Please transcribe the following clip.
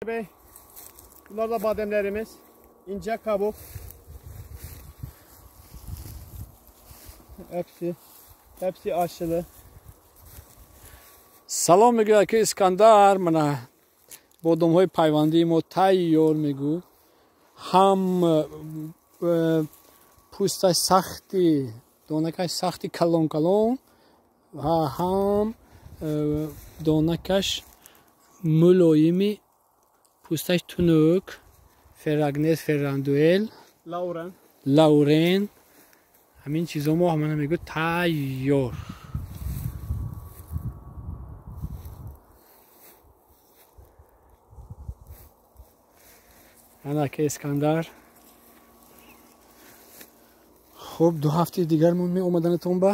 Bey, bunlar da bademlerimiz. İnce kabuk. Hepsi aşılı. Салом мегӯяд ки Искандар, мана бодомҳои пайвандии мо тайёр мегӯ, ҳам пӯсташ сахти, донакаш сахти калон калон ва ҳам донакаш мулоими, пӯсташ тунук. Ферагнес, Феррандуэл, Лаурен, Лаурен, ҳамин чизо мо ҳамана мегӯ тайёр. Ана ки Искандар, хуб, 2 ҳафтаи дигар мон меомаданатон ба.